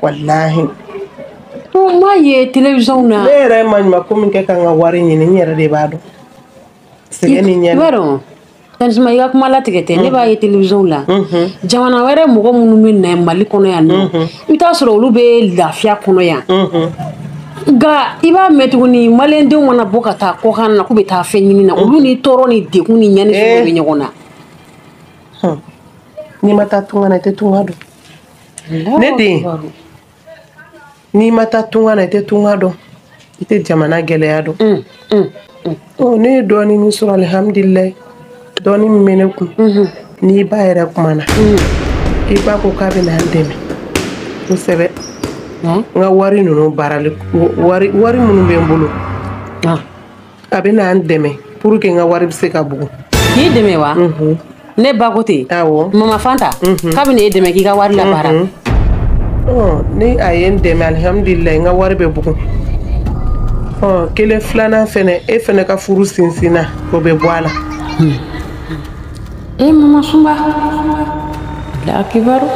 Walahi. N m'a ye télévision na. Ne yɛrɛ ye maɲumanko min kɛ ka n ka wari ɲini, n yɛrɛ de b'a dɔn. Sɛgɛn ni ɲɛni. I b'a dɔn Tanti i ka kuma latigɛ tɛ, ne b'a ye télévision la. Jamana wɛrɛ mɔgɔ minnu bɛ na Mali kɔnɔ yan nɔ, i bɛ taa sɔrɔ olu bɛ lafiya kɔnɔ yan. Nka i b'a mɛn tuguni maliyɛndenw mana bɔ ka taa kɔkan na k'u bɛ taa fɛn ɲini na, olu ni tɔɔrɔ ni degun ni ɲani sugu bɛ ɲɔgɔn na. N'i ma taa tunga na, i tɛ tunga dɔn. Ne den, n'i ma taa tunga na, i tɛ tunga dɔn. I tɛ jamana gɛlɛya dɔn. Ne ye dɔɔnin min sɔrɔ, alihamudulilayi. Dɔɔnin min bɛ ne kun, n'i ba yɛrɛ kumana, i ba ko k'a bɛ na n dɛmɛ kosɛbɛ. N ka wari ninnu baarali, wari minnu bɛ n bolo, a bɛ na n dɛmɛ pour que n ka wari bɛ se ka bugun. K'i dɛmɛ wa? Ne ba ko ten. Awɔ. Mama Fanta. K'a bɛ na e dɛmɛ k'i ka wari labaara. Ni a ye n dɛmɛ, alihamudulilayi, n ka wari bɛ bugun. Kelen filanan fɛnɛ, e fɛnɛ ka furu sinsinna, o bɛ bɔ a la. E Mama Sunba, la kibaru.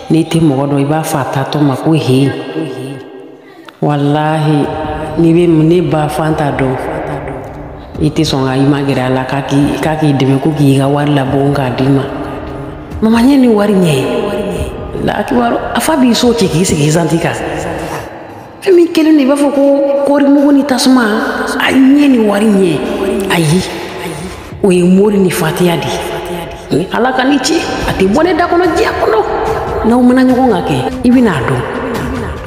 N'i tɛ mɔgɔ dɔn, i b'a fɔ a taatɔ ma ko he. Walahi, n'i bɛ ne ba Fanta dɔn, i tɛ sɔn ka i magɛrɛ a la k'a k'i dɛmɛ ko k'i ka wari labɔ k'a d'i ma. Mama ɲɛ ni wari ɲɛ ye. La kibaru, a fa b'i so ci k'i sigi santi kan. Fɛn min kɛlen don i b'a fɔ ko kɔɔrimugu ni tasuma, a ɲɛ ni wari ɲɛ. Ayi, o ye mori ni fatiya de ye. Ni Ala ka ni ci, a tɛ bɔ ne da kɔnɔ diɲɛ kɔnɔ. N'aw mana ɲɔgɔn kan kɛ, i bɛn'a dɔn.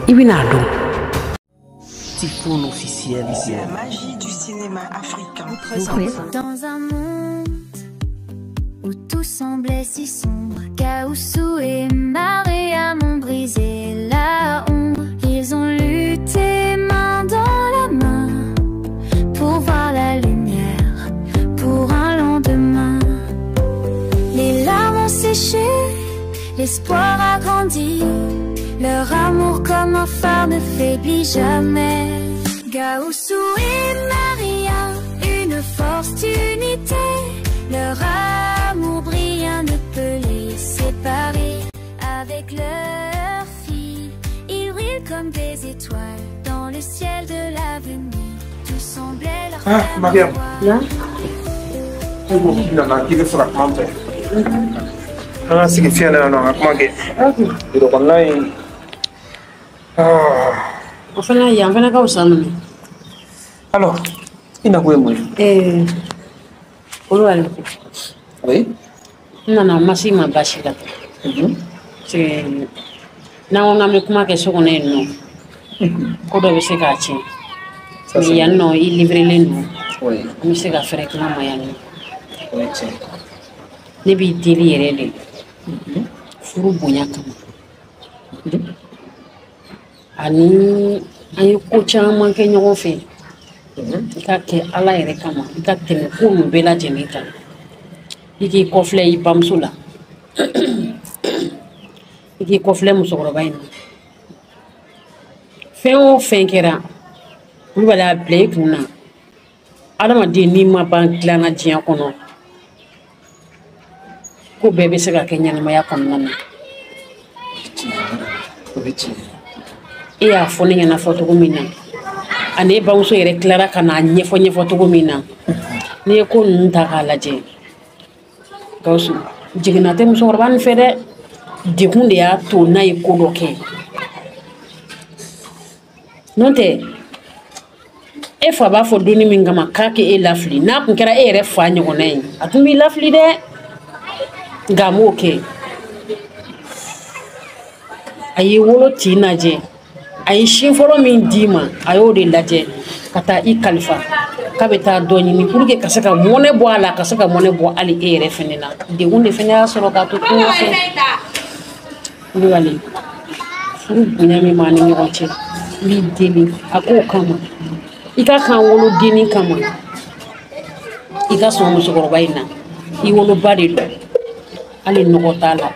I bɛn'a dɔn. Tifoun officiel. La magie du cinéma africain. Dans un monde où tout semblait si sombre, Gaoussou et Mariam ont brisé la ombre. Ils ont lutté main dans la main pour voir la lumière, pour un lendemain. Les larmes ont séché, l'espoir a grandi. Leur amour comme un phare ne faiblit jamais. Gaoussou et Maria, une force d'unité. Leur amour brillant ne peut les séparer. Avec leur fille, ils brillent comme des étoiles dans le ciel de l'avenir. Tout semblait leur faire Mariam. Non? An ka sigi fiɲɛ na yan nɔ, an ka kuma kɛ. Biro kɔnɔna in. O fana yan fana ka fisa minɛ. Alors, i nakun ye mun ye? Kulubali. Oui. N nana ma s'i ma baasi la. Parce que n'an ko k'an bɛ kuma kɛ so kɔnɔ yen nɔ, ko dɔ bɛ se k'a tiɲɛ. Mais yan nɔ, i livrelen don. An bɛ se ka fɛrɛ kuma ma yan nɔ. Ne b'i deli yɛrɛ de. Furu bonya kama. Ani an ye ko caman kɛ ɲɔgɔn fɛ. I ka kɛ Ala yɛrɛ kama, i ka tɛmɛ ko ninnu bɛɛ lajɛlen kan. I k'i kɔfilɛ i bamuso la. I k'i kɔfilɛ musokɔrɔba in na. Fɛn o fɛn kɛra, Kulubali, a bila i kun na. Adamaden n'i ma ban dilanna diɲɛ kɔnɔ, ko bɛɛ bɛ se ka kɛ ɲɛnamaya kɔnɔna na. E y'a fɔ ne ɲɛna fɔ cogo min na, ani e bamuso yɛrɛ tilara ka n'a ɲɛfɔ cogo min na, n'i ye ko ninnu ta k'a lajɛ, Gawusu, jiginna tɛ musokɔrɔba nin fɛ dɛ. Degun de y'a to n'a ye ko dɔ kɛ. N'o tɛ, e fa b'a fɔ donni min kama k'a k'e lafili, n'a kun kɛra e yɛrɛ fa ɲɔgɔnna ye, a tun b'i lafili dɛ. Nka a m'o kɛ. A y'i wolo tin lajɛ, a ye sin fɔlɔ min d'i ma, a y'o de lajɛ ka taa i kalifa k'a bɛ taa dɔ ɲini pour que ka se ka mɔnɛ bɔ a la, ka se ka mɔnɛ bɔ hali e yɛrɛ fɛnɛ na. Degun de fɛnɛ y'a sɔrɔ k'a to tunga fɛ. Kulubali, furu bonya min b'an ni ɲɔgɔn cɛ, n b'i deli a k'o kama, i ka kan wolodennin kama, i ka sɔn musokɔrɔba in na. I woloba de don, hali nɔgɔ t'a la.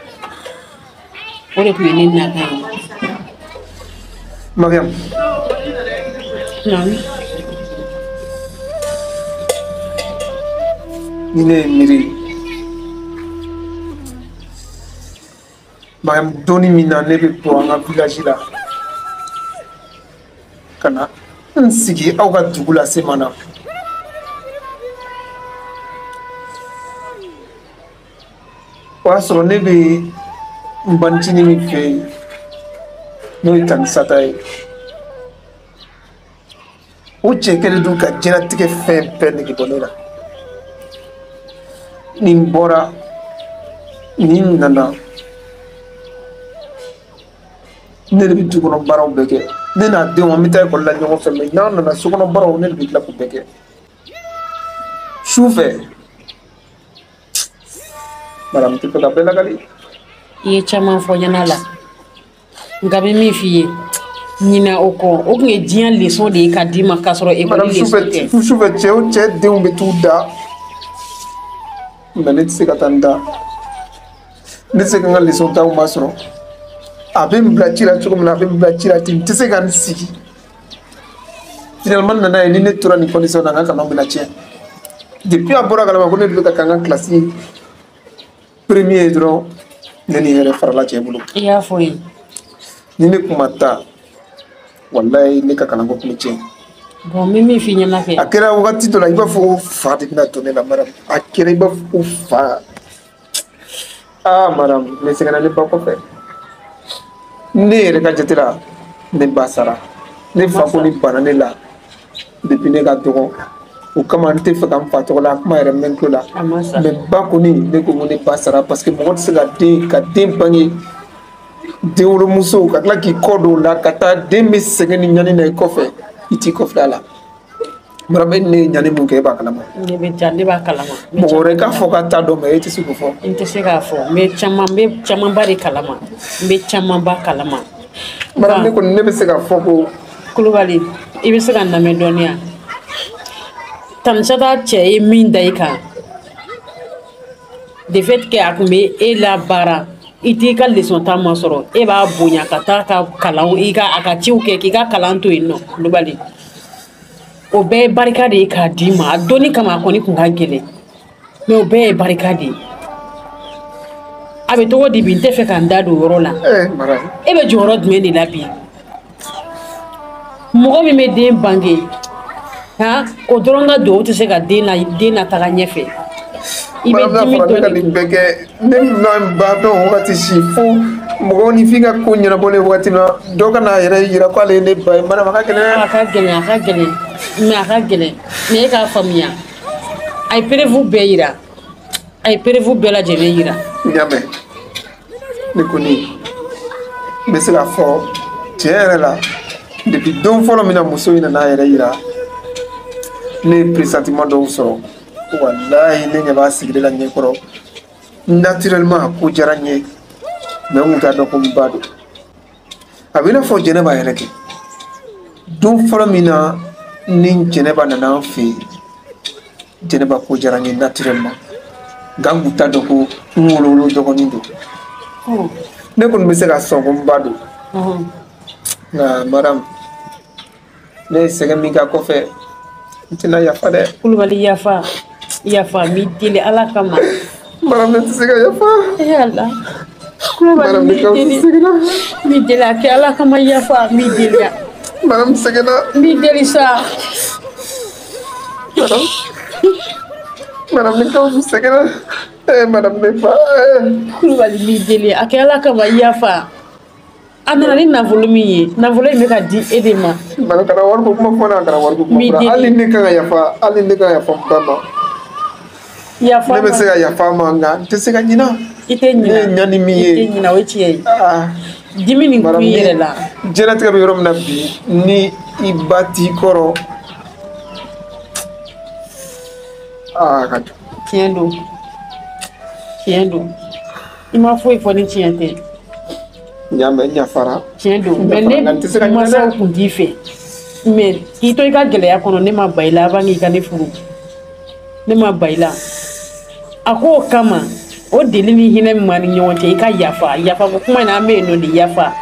O de tun ye ne nakan ye. Mariam. Naamu. Ni ne ye miiri, Donni min na ne bɛ bɔ an ka village la ka na n sigi aw ka dugu la Semana. O y'a sɔrɔ ne bɛ n banicinin min fɛ yen n'o ye Tanisata ye. O cɛ kɛlen don ka diɲɛlatigɛ fɛn bɛɛ nege bɔ ne la. Ni n bɔra ni n nana ne de bɛ du kɔnɔ baaraw bɛɛ kɛ. Ne n'a denw an bɛ taa ekɔli la ɲɔgɔn fɛ mɛ n'an nana so kɔnɔ baaraw ne de bɛ tila k'o bɛɛ kɛ. Su fɛ madame tɛ fɛ ka bɛɛ lakali. I ye caman fɔ ɲɛna la nka n bɛ min f'i ye ɲinɛ o kɔ o tun ye diɲɛ leçon de ye ka d'i ma k'a sɔrɔ ekɔli leçon tɛ. Sufɛ cɛ o cɛ denw bɛ t'u da mɛ ne tɛ se ka taa n da ne tɛ se ka n ka leçon taw ma sɔrɔ. A bɛ n bila ci la cogo min na a bɛ n bila ci la ten n tɛ se ka n sigi. Finalement n nana ye ni ne tora nin condition na n ka kalan bɛna tiɲɛ. Depuis a bɔra kalama ko ne de bɛ ka kɛ n ka classe premier ye dɔrɔn ne ni yɛrɛ farala cɛ bolo. I y'a fɔ ye. Ni ne kun ma taa walayi ne ka kalanko tun bɛ tiɲɛ. Bon n bɛ min f'i ɲɛna kɛ. A kɛra wagati dɔ la i b'a fɔ ko fa de bɛna don ne la madame. A kɛra i b'a fɔ ko fa. Ah madame ne sɛgɛnna ne ba kɔfɛ. Ne yɛrɛ ka jate la ne ba sara ne fa ko ni banna ne la depuis ne ka dɔgɔ o kama n tɛ fɛ ka n fa tɔgɔ la kuma yɛrɛ mɛn tulo la mɛ ba kɔni ne ko ko ne ba sara parce que mɔgɔ tɛ se ka den bange denwolomuso ka tila k'i kɔ don o la ka taa den bɛ sɛgɛn ni ɲani na i kɔfɛ i t'i kɔfilɛ a la. Madame e ni ne ye ɲani mun kɛ e b'a kalama. Ne bɛ ja ne b'a kalama. Mɔgɔ wɛrɛ k'a fɔ k'a t'a dɔn mɛ e tɛ se k'o fɔ. N tɛ se k'a fɔ n bɛ camanba de kalama n bɛ camanba kalama. Madame ne kɔni ne bɛ se k'a fɔ ko. Kulubali i bɛ se ka n lamɛn dɔɔni yan. Tanisata cɛ ye min da i kan de fait que a tun bɛ e labaara i t'i ka leçon ta ma sɔrɔ e b'a bonya ka taa ka kalan i ka a ka ciw kɛ k'i ka kalan to yen nɔ Kulubali. O bɛɛ ye barika de ye k'a d'i ma a donni kama a kɔni kun ka gɛlɛn mɛ o bɛɛ ye barika de ye a bɛ cogo di bi n tɛ fɛ ka n da don o yɔrɔ la e bɛ jɔyɔrɔ jumɛn de la bi mɔgɔ min bɛ den bange han o dɔrɔn ka duwawu tɛ se ka den lataga ɲɛfɛ i bɛ dimi dɔɔni. Ne ka nin bɛɛ kɛ ne ma n ba dɔn wagati si fo mɔgɔw ni f'i ka ko ɲɛnabɔlen wagati min na dɔ ka n'a yɛrɛ yira k'ale ye ne ba ye madame a ka gɛlɛn. A ka gɛlɛn a ka gɛlɛn mɛ a ka gɛlɛn mɛ e k'a faamuya a ye preuve bɛɛ yira a ye preuve bɛɛ lajɛlen yira. N y'a mɛn ne kɔni n bɛ se k'a fɔ tiɲɛ yɛrɛ la depuis don fɔlɔ min na muso in nana a yɛrɛ yira ne ye pressentiment dɔw sɔrɔ walayi ne ɲɛ b'a sigilen la ɲɛkɔrɔ naturellement a ko diyara n ye mɛ n kun t'a dɔn ko n ba don a bɛ i n'a fɔ Jɛnɛba yɛrɛ kɛ don fɔlɔ min na ni Jɛnɛba nana an fɛ yen Jɛnɛba ko diyara n ye naturellement nka n kun t'a dɔn ko n wolowolo dɔgɔnin don ne kɔni bɛ se ka sɔn ko n ba don nka madame ne ye sɛgɛn min k'a kɔfɛ n tɛna yafa dɛ. Kulubali yafa yafa n b'i deli Ala kama. Madame ne tɛ se ka yafa. E Ala. Kulubali n b'i deli n b'i deli a kɛ Ala kama yafa n b'i deli. Madame sɛgɛnna. N b'i deli sa. Madame madame ne Kawusu sɛgɛnna. Madame ne fa. Kulubali n b'i deli a kɛ Ala kama yafa. A nana ni nafolo min ye nafolo in bɛ ka di e de ma. Madame kana wari ko kuma fɔ ne kana wari ko kuma fɔ ne hali ne kan ka yafa hali ne kan ka yafa n ba ma. Yafa ne bɛ se ka yafa ma nka n tɛ se ka ɲinɛ. I tɛ ɲinɛ ne ye ɲani min ye. I tɛ ɲinɛ o ye tiɲɛ ye. Dimi nin kun i yɛrɛ la. Diɲɛlatigɛ bɛ yɔrɔ min na bi ni i ba t'i kɔrɔ aa ka jugu. Tiɲɛ don tiɲɛ don i ma foyi fɔ ni tiɲɛ tɛ. N y'a mɛn n yafara. Tiɲɛ don mɛ ne mansaw kun t'i fɛ mɛ k'i to i ka gɛlɛya kɔnɔ ne ma ba i la avant k'i ka ne furu ne ma ba i la a k'o kama o deli ni hinɛ min b'an ni ɲɔgɔn cɛ i ka yafa yafa ko kuma in na an bɛ yen nɔ de yafa.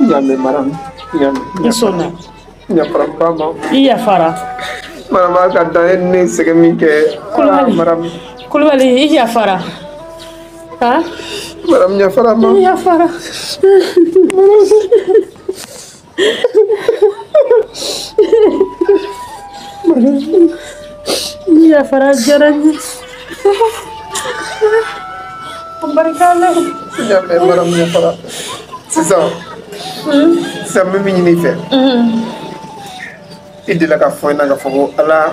N y'a mɛn madame n y'a mɛn. I sɔnna. N yafara n ba ma. I yafara. Madame a ka dan e ni ne sɛgɛn min kɛ. Kulubali madame. Kulubali i yafara. Han. Madame yafara ma. Yafara. Madame. Yafara diyara n ye. A barika la. N y'a mɛn madame yafara. Sisan. Sisan n bɛ min ɲini i fɛ. I delila ka fɔ n ɲɛna k'a fɔ ko Ala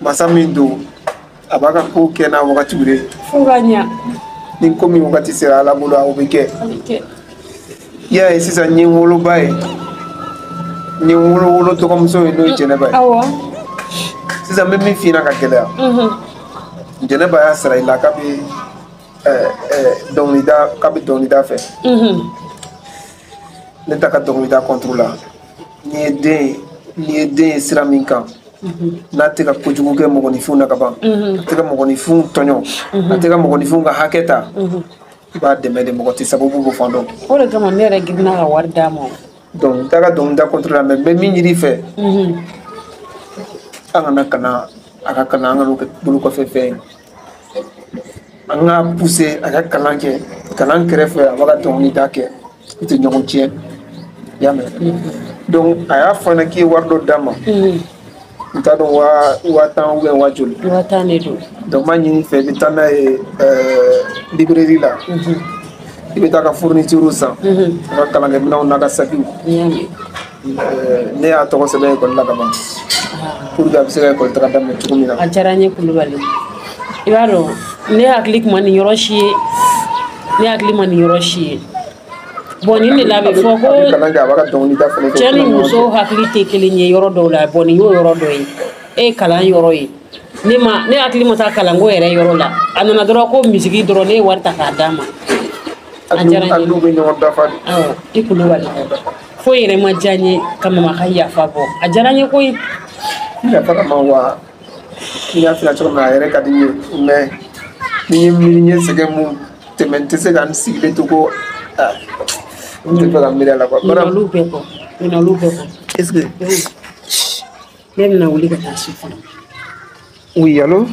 masa min don a b'a ka ko kɛ n'a wagatiw de ye. Fo ka ɲa. Ni ko min wagati sera Ala bolo o bɛ kɛ. A bɛ kɛ. I y'a ye sisan n ye n woloba ye. N ye n wolo dɔgɔmuso ye n'o ye Jɛnɛba ye. Awɔ. Sisan n bɛ min f'i ɲɛna ka gɛlɛya. Jɛnɛba y'a sara i la k'a bɛ dɔnkilida k'a bɛ dɔnkilida fɛ. Ne ta ka dɔnkilida contre la. N'i ye den ye n'i ye den ye sira min kan. N'a tɛ ka kojugu kɛ mɔgɔninfinw na ka ban. A tɛ ka mɔgɔninfinw tɔɲɔ. A tɛ ka mɔgɔninfinw ka hakɛ ta. I b'a dɛmɛ de mɔgɔ tɛ sababu bɔ fan dɔn. O de kama ne yɛrɛ girinna ka wari d'a ma. Donc n t'a ka dɔnkilida contre la mais n bɛ min ɲini i fɛ. An kana kana a ka kalan an ka n'o kɛ bolo kɔfɛ fɛn ye. An k'a pousser a ka kalan kɛ kalan kɛrɛfɛ a b'a ka dɔnkilida kɛ u tɛ ɲɔgɔn tiɲɛ. I y'a mɛn. Donc a y'a fɔ n ɲɛna k'i ye wari dɔ d'a ma. N t'a dɔn 10,000 ou bien waa joli. 10,000 de don. Donc n b'a ɲini i fɛ i bɛ taa n'a ye librairie la. I bɛ taa ka fourniture san. A ka kalankɛminɛnw n'a ka sakiw. Ne y'a tɔgɔ sɛbɛn ekɔli la ka ban. Pour que a bɛ se ka ekɔli taga daminɛ cogo min na. A diyara n ye Kulubali. I b'a dɔn ne hakili tun ma nin yɔrɔ si ye. Ne hakili ma nin yɔrɔ si ye. Bon nin de la a bɛ fɔ ko cɛ ni muso hakili tɛ kelen ye yɔrɔ dɔw la bon nin y'o yɔrɔ dɔ ye e ye kalan yɔrɔ ye ne ma ne hakili ma taa kalanko yɛrɛ yɔrɔ la a nana dɔrɔn ko misigi dɔrɔn ne ye wari ta k'a d'a ma a diyara n ye. A n'u bɛ ɲɔgɔn dafa de. Awɔ i Kulubali foyi yɛrɛ ma diya n ye ka mama ka yafa bɔ a diyara n ye koyi. Yafa ka ma wa n y'a f'i ɲɛna cogo min na a yɛrɛ ka di n ye mais ni n ye miiri n ye sɛgɛn mun tɛmɛ n tɛ se ka n sigilen to ko n tɛ fɛ ka miiri a la quoi. Ɲinɛ olu bɛɛ kɔ ɲinɛ olu bɛɛ kɔ. Est-ce que. Ne bɛna wuli ka taa so fɔlɔ. Oui, allô?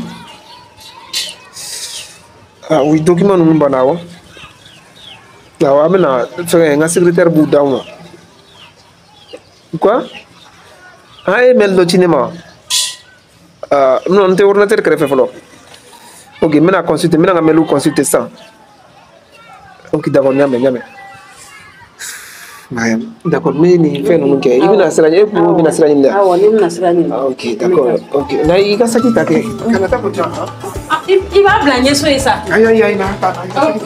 Ah oui, document ninnu banna awɔ. Awɔ an bɛna fɛngɛ n ka secrétaire b'u d'aw ma. Quoi? Ah e ye mail dɔ ci ne ma. Ah non n tɛ ordinateur kɛrɛfɛ fɔlɔ. Ok n bɛna consulter n bɛna n ka mail consulter sisan. Ok d'accord n y'a mɛn n y'a mɛn. D'accord n bɛ nin fɛn ninnu kɛ i bɛna sira ɲini e kun bɛna sira ɲini dɛ. Awɔ ne bɛna sira ɲini. Ok d'accord ok na i ka saki ta kɛ kana taa ko jan. I b'a bila ɲɛso ye sa. Ayi ayi ayi na ta i ka saki.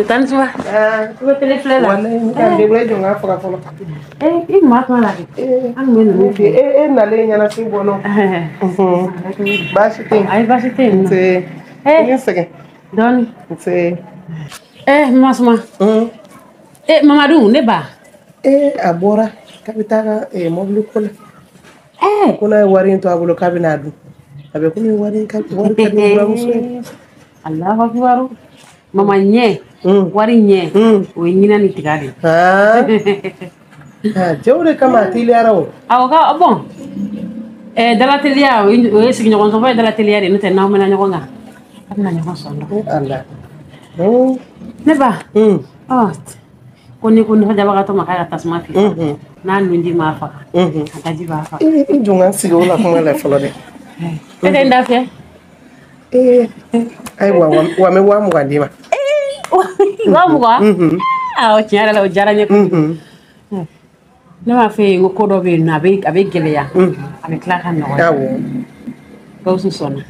Tani Suma. I bɛ télé filɛ la. Walayi n ka debure jɔ n k'a faga fɔlɔ. I maa kuma la kɛ. An tun bɛ ninnu fɛ. E nalen ɲɛnafin bɔ nɔ. Baasi tɛ yen. Ayi baasi tɛ yen. Nse. I ni sɛgɛn. Dɔɔni. Nse. Mama Suma. Mamadu ne ba. A bɔra k'a bɛ taa ka mobili ko la. Ko n'a ye wari in to a bolo k'a bɛ n'a dun. A bɛ komi wari ka di n buramuso ye. Alahu akibaru. Mama ɲɛ wari ɲɛ o ye ɲinɛ ni tiga de. Cɛw de kama a teliyara o. Awɔ ka bon dalateliya o ye sigiɲɔgɔn sɔrɔ ye dalateliya de n'o tɛ n'aw mɛnna ɲɔgɔn kan a bɛna ɲɔgɔn sɔn dɔn. Ala. Ne ba. Ko ni ko nisɔndiyabagatɔ ma k'a ka tasuma fili. N'a nunji m'a faga. A daji b'a faga. I jɔ n ka sigi o la kuma la fɔlɔ dɛ. E tɛ n da fɛ. Ayiwa wa n bɛ 20,000 d'i ma. 20,000? Awɔ tiɲɛ yɛrɛ la o diyara n ye kojugu. Ne b'a fɔ e ye n ko ko dɔ bɛ yen nɔ a bɛ gɛlɛya. A bɛ tila ka nɔgɔya. Awɔ. Gawusu sɔnna.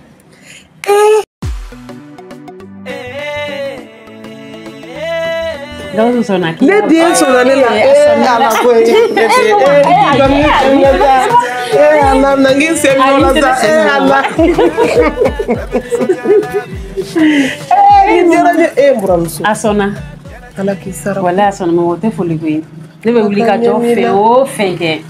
Gawusu sɔnna k'i Ne den sɔnna ne la. Ee Ala koyi. Ee Ala na n k'i sen minɛ o la sa. Ee Ala. Ee nin diyara n ye. Ee n buramuso. A sɔnna. Ala k'i sara. Walayi a sɔnna mama o tɛ foli koyi. Ne bɛ wuli ka jɔ fɛn o fɛn kɛ.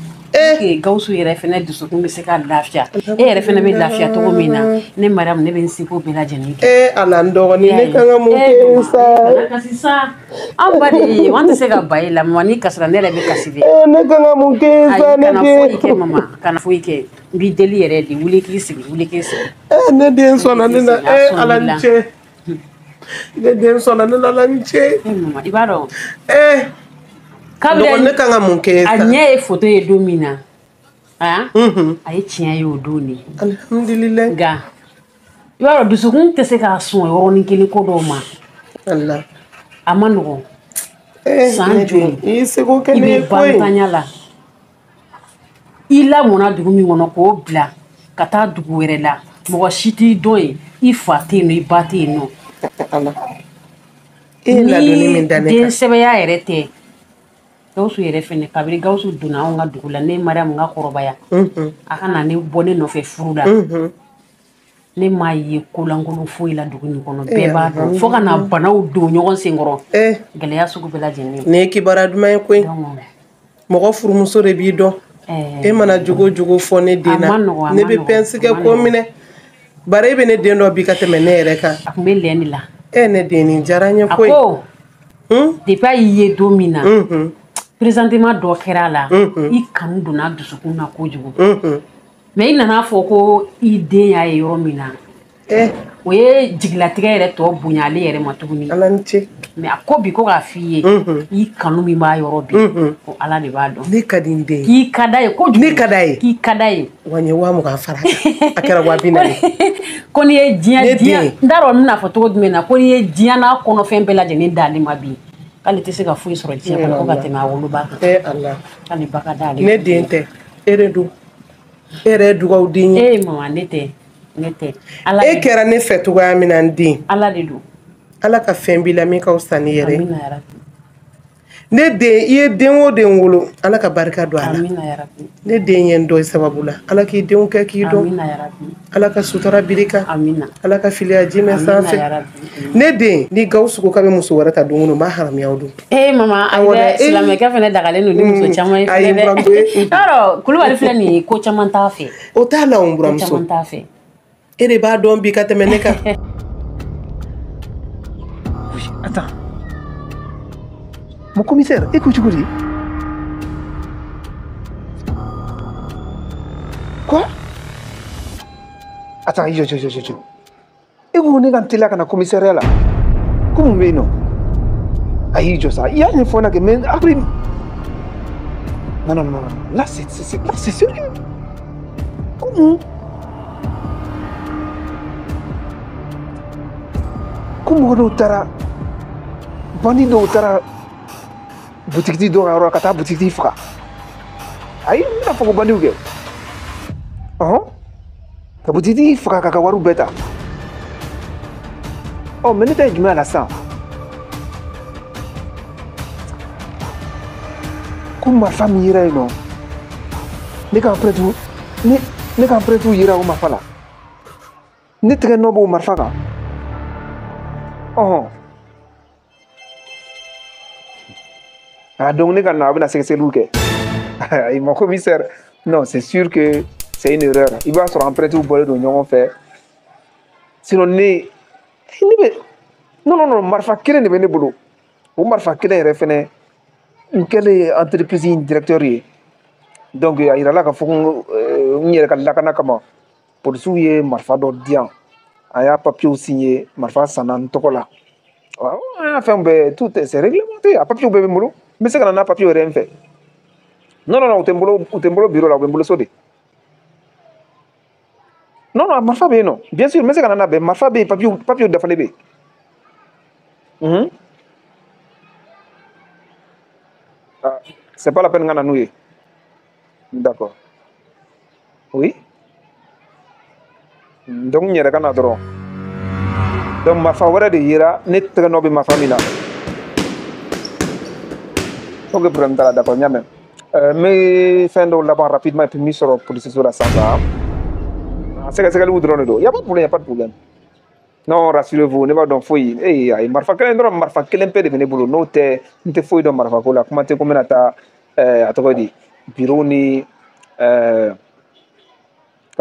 Gawusu yɛrɛ fɛnɛ dusukun bɛ se ka lafiya. E yɛrɛ fɛnɛ bɛ lafiya cogo min na. Ne Mariam ne bɛ n seko bɛɛ lajɛlen kɛ. Ee Ala n dɔgɔnin ne kan ka mun kɛ sa. Kasi sa. An ba de ye an tɛ se ka ba e la mama n'i kasira ne yɛrɛ bɛ kasi de. Ee ne kan ka mun kɛ sa ne den. Kana foyi kɛ mama kana foyi kɛ. N b'i deli yɛrɛ de wuli k'i sigi wuli k'i sigi. Ee ne den sɔnna ne la. Ee Ala ni ce. Ne den sɔnna ne la Ala ni ce. Ee mama i b'a dɔn. Ee. Kabini ne kan ka mun kɛ sa. A ɲɛ ye photo ye don min na a ye tiɲɛ ye o don de. Alihamudulilayi. Nka i b'a dɔn dusukun tɛ se k'a sɔn yɔrɔnin kelen ko dɔw ma. Ala. A ma nɔgɔn. San joli. I y'i seko kɛ ne ye koyi. I bɛ bantanya la. I lamɔnna dugu min kɔnɔ k'o bila ka taa dugu wɛrɛ la mɔgɔ si t'i dɔn yen i fa tɛ yen nɔ i ba tɛ yen nɔ. Ala. E ye ladonni min da ne kan. Ni den sɛbɛya yɛrɛ tɛ. Gawusu yɛrɛ fɛnɛ kabini Gawusu donna anw ka dugu la ne Mariam ka kɔrɔbaya a ka na ne bɔ ne nɔfɛ furu la ne m'a ye kolankolon foyi la dugu nin kɔnɔ bɛɛ b'a dɔn fo ka na banaw don ɲɔgɔn senkɔrɔ gɛlɛya sugu bɛɛ lajɛlen. Nin ye kibaruya duman ye koyi mɔgɔ furumuso de b'i dɔn e mana jogo jogo fɔ ne den na ne bɛ pɛnsi kɛ ko minɛ bari e bɛ ne den dɔ bi ka tɛmɛ ne yɛrɛ kan. A tun bɛ lɛn de la. Ne den nin diyara n ye koyi. A ko depuis a y'i ye don min na. Présentement dɔ kɛra a la i kanu donna dusukun na kojugu mais i nana fɔ ko i den y'a ye yɔrɔ min na o ye jigilatigɛ yɛrɛ tɔ bonya ale yɛrɛ ma tuguni. Ala ni ce. Mais a ko bi ko k'a f'i ye i kanu min b'a yɔrɔ bi ko Ala de b'a dɔn. Ne ka di n den ye. K'i ka d'a ye kojugu. Ne ka d'a ye. K'i ka d'a ye. Wa n ye 20,000 fara a kɛra 40,000. Ko n'i ye diɲɛ diɲɛ n t'a dɔn n bɛna fɔ cogo jumɛn na ko n'i ye diɲɛ n'a kɔnɔfɛn bɛɛ lajɛlen d'ale ma bi. K'ale tɛ se ka foyi sɔrɔ diɲɛ kɔnɔ ko ka tɛmɛ a woloba kan. Ee Ala. K'ale ba ka d'ale. Ne den tɛ e de don e yɛrɛ ye dugawu den ye. Ee mama ne tɛ ne tɛ. Ala e kɛra ne fɛ cogoya min na n den. Ala de don. Ala ka fɛn b'i la min ka fisa n'i yɛrɛ ye. Amina yarabi. Ne den i ye den o den wolo Ala ka barika don a la. Amina yarabi. Ne den ye n dɔn i sababu la Ala k'i denw kɛ k'i dɔn. Amina yarabi. Ala ka sutura biri kan. Amina. Ala ka filiya ji mɛn sanfɛ. Ne den ni Gawusu ko k'a bɛ muso wɛrɛ ta don o don n b'a haramuya o don. Ee mama ayi dɛ silamɛkɛ fɛnɛ dagalen don ni muso caman ye fɛnɛ dɛ. Yarɔ Kulubali filɛ nin ye ko caman t'a fɛ. O t'a la o n buramuso. Ko caman t'a fɛ. E de b'a dɔn bi ka tɛmɛ ne kan. Oui, attends. Mon commissaire, écoute, écoute. Quoi? Attends, je. Et vous venez quand là, quand le commissariat là? Comment vous non? Aïe, je ça. Il y a une fois là que mais après. Non. Là, c'est sérieux. Comment? Comment on tara? Bandi do tara. Boutique di do ka taa boutique faga. Ayi, n bɛna fɔ ko bandiw kɛ. Ɔhɔn. Ka boutique faga k'a ka wariw bɛɛ ta. Ɔ mais ne ta ye jumɛn la sisan? Ko marifa min yera yen nɔ, ne ka empreinte ne ka empreinte yera o marifa la. Ne tɛgɛ nɔ b'o marifa kan. Ɔhɔn. Ah, donc, ne ka na a bɛna sɛgɛsɛgɛliw kɛ. Ayi, mon commissaire, non, c'est sûr que c'est une erreur. I b'a sɔrɔ empreinte bɔlen don ɲɔgɔn fɛ. Sinon ne bɛ non marifa kelen de bɛ ne bolo. O marifa kelen yɛrɛ fɛnɛ n kɛlen entreprise in directeur ye. Donc a yirala k'a fɔ ko n yɛrɛ ka lakana kama polisiw ye marifa dɔ di yan. A y'a papiers signé, marifa sanna n tɔgɔ la. An y'a fɛn bɛɛ, tout est c'est réglementé. A papiers bɛɛ bɛ n bolo. N bɛ se ka na n'a papier yɛrɛ n fɛ. Non, u tɛ n bolo bureau la, u bɛ n bolo so de. Non, a marifa bɛ yen nɔ. Bien sûr, n bɛ se ka na n'a bɛɛ. Marifa bɛ yen, papiers dafalen bɛ yen. Ah, c'est pas la peine n ka na n'u ye. D'accord. Oui. Donc n yɛrɛ ka na dɔrɔn. Donc marifa wɛrɛ de yera ne tɛgɛ nɔ bɛ marifa min na. Ok, problème t'a la, d'accord, n y'a mɛn. N bɛ fɛn dɔw laban rapidement et puis n b'i sɔrɔ polisiso la sisan sa. Sɛgɛsɛgɛliw dɔrɔn de don. Y a pas de problème, y a pas de problème. Non, rassurez-vous, ne b'a dɔn foyi. Ee ayi, marifa kelen dɔrɔn, marifa kelen pe de bɛ ne bolo. N'o tɛ, n tɛ foyi dɔn marifa ko la. Kuma tɛ ko n bɛna taa a tɔgɔ di bureau ni k'a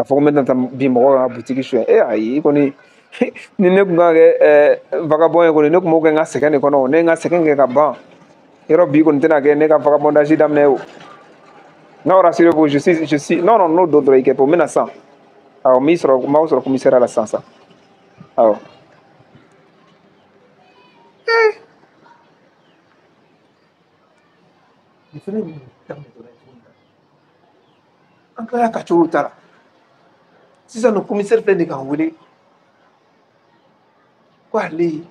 fɔ ko n bɛna taa bin mɔgɔw ka butigi suɲɛ. Ee ayi, i kɔni ni ne tun kan ka kɛ vagabond ye kɔni, ne tun b'o kɛ n ka sɛgɛn de kɔnɔ. Ne ye n ka sɛgɛn kɛ ka ban. Yɔrɔ bi kɔni tɛna kɛ ne ka vagabondage daminɛ o. Non, rassurez-vous, je suis non non n'o don dɔrɔn i kɛ n bɛna sisan. Awɔ, n b'i sɔrɔ, n b'aw sɔrɔ commissariat la sisan sisan. Awɔ. Nin fɛnɛ ye mun daminɛ dɔrɔn ye tuguni? An tilala ka cogo ta la sisan nɔ, commissaire filɛ nin ye k'an wele ko ale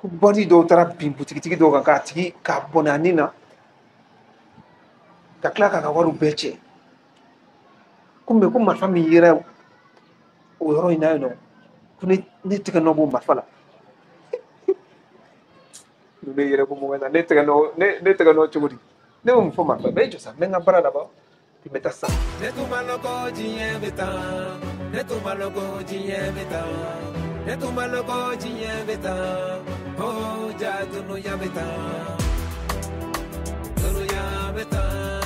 ko bandi dɔw taara bin butigitigi dɔw kan k'a tigi k'a bɔnɛ a ni na, ka tila k'a ka wariw bɛɛ cɛ, ko mɛ ko marifa min yera o yɔrɔ in na yen nɔ, ko ne tɛgɛ nɔ b'o marifa la. Ne yɛrɛ ko mɔgɔ na ne tɛgɛ nɔ, ne tɛgɛ nɔ cogo di? Ne bɛ mun fɔ marifa? N bɛ jɔ sa, n bɛ n ka baara laban, n bɛ taa sisan. Ne tun b'a lɔn ko diɲɛ bɛ tan, ne tun b'a lɔn ko diɲɛ bɛ tan, ne tun b'a lɔn ko diɲɛ bɛ tan, oh ja dunuya bɛ tan, dunuya bɛ tan,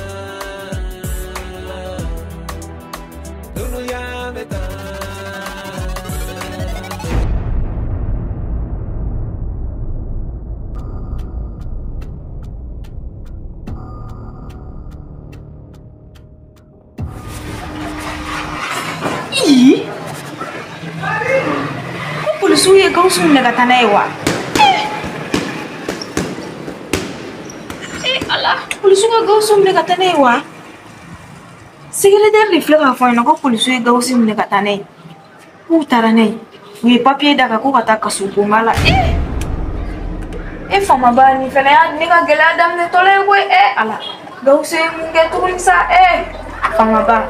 dunuya bɛ tan. Ii, ko polisiw ye Gawusu minɛ ka taa n'a ye wa? Eh Ala, polisiw ka Gawusu minɛ ka taa n'a ye wa? Secrétaire de filɛ k'a fɔ n ɲɛna ko polisiw ye Gawusu minɛ ka taa n'a ye. K'u taara n'a ye. U ye papier d'a kan ko ka taa kaso bonba la. Eh faamaba, nin fɛnɛ y'a ne ka gɛlɛya daminɛtɔla ye koyi. Eh Ala, Gawusu ye mun kɛ tuguni sa? Eh faamaba.